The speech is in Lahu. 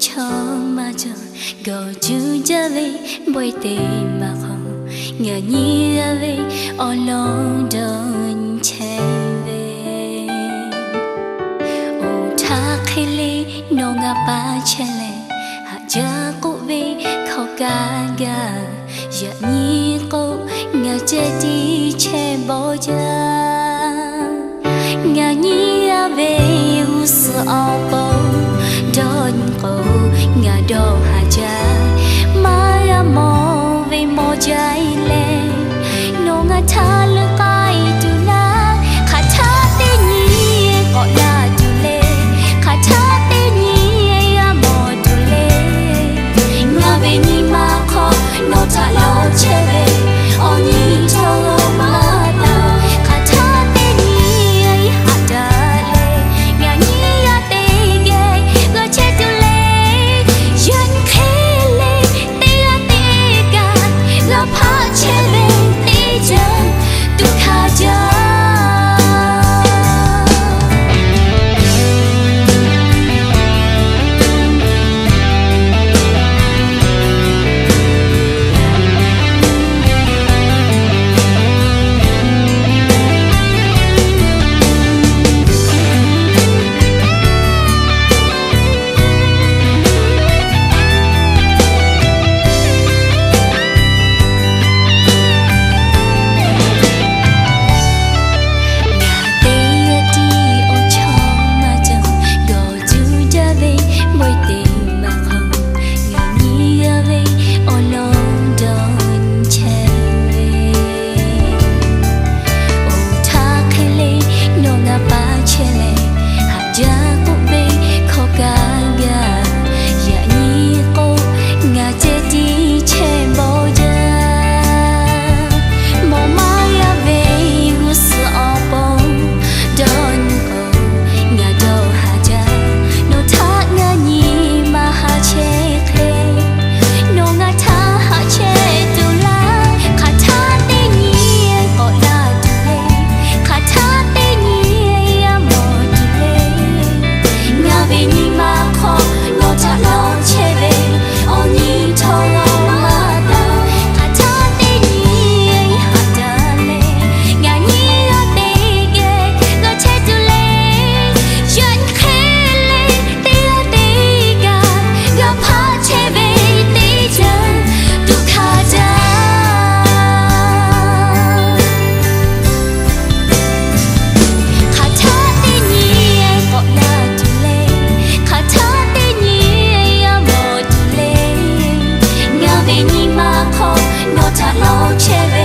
Chaw maˇ cawˬ gawˬ juˇ jaˇ ve bawehˇ teˇ maˬ hk'aw, ngaˬ nyi g'a ve awˬ lawn dawˇ chehˇ ve, oˇ htaˇ hk'e le nawˬ ngaˬ pa chehˇ leh, haꞈ jaˇ k'oˆ ve hkawˇ kaˇ gaˇ, yaꞈ nyi k'o ngaˬ ceh tiˉ chehˇ bawˆ jaˇ. Ngaˬ nyi g'a ve g'uˇ suhˍ awˬ pon dawˇ nyi k'o, ngaˬ dawˇ haˍ jaˇ. Maˇ g'a mawˬ ve mawˬ jaˇ leh, nawˬ ngaˬ htaꞈ leuˆ k'ai tuˬ laˇ. Hk'aˬ htaˇ teˇ nyi k'awꞈ la tuˬ le, hk'aˬ htaˇ teˇ nyi g'a mawˬ tuˬ le. Ngaˬ ve nyi ma hk'aw nawˬ htaꞈ lawˬ chehˇ ve, awˬ nyi htawˇ g'awˇ maˇ taˍ. Hk'aˬ htaˇ teˇ nyi haꞈ daꞈ leh, ngaˬ nyi g'a teˇ geh g'a chehˇ tuˬ le. Yaꞈ nyi hk'e le teˇ g'aˇ teˇ kaꞈ g'a hpaˆ chehˇ ve teˇ ceuˬ tuˬ hkanˍ jaˇ. Ngaˬ teˇ g'aˇ tiˉ awˬ chawˇ maˇ cawˬ gawˬ juˇ jaˇ ve bawehˇ teˇ maˬ hk'aw, ngaˬ nyi g'a ve awˬ lawn dawˇ chehˇ ve, oˇ htaˇ hk'e le nawˬ ngaˬ pa chehˇ leh, haꞈ jaˇ k'oˆ ve hkawˇ kaˇ gaˇ, yaꞈ nyi k'o ngaˬ ceh tiˉ chehˇ bawˆ jaˇ. Mawˬ maˇ g'a ve g'uˇ suhˍ awˬ pon dawˇ nyi k'o, ngaˬ dawˇ haˍ jaˇ. Nawˬ htaꞈ ngaˬ nyi ma haꞈ chehˇ hk'e, nawˬ ngaˬ htaꞈ haꞈ chehˇ tuˬ laˇ. Hk'aˬ htaˇ teˇ nyi k'awꞈ la tuˬ le, hk'aˬ htaˇ teˇ nyi g'a mawˬ tuˬ le. Ngaˬ ve nyi ma hk'aw nawˬ htaꞈ lawˬ chehˇ ve, awˬ nyi htawˇ g'awˇ maˇ taˍ. Hk'aˬ htaˇ teˇ nyi haꞈ daꞈ leh, ngaˬ nyi g'a teˇ geh g'a chehˇ tuˬ le. Yaꞈ nyi hk'e le teˇ g'aˇ teˇ kaꞈ g'a hpaˆ chehˇ ve teˇ ceuˬ tuˬ hkanˍ jaˇ. Hk'aˬ htaˇ teˇ nyi k'awꞈ la tuˬ le, hk'aˬ htaˇ teˇ nyi g'a mawˬ tuˬ le. Ngaˬ ve nyi ma hk'aw nawˬ htaꞈ lawˬ chehˇ ve,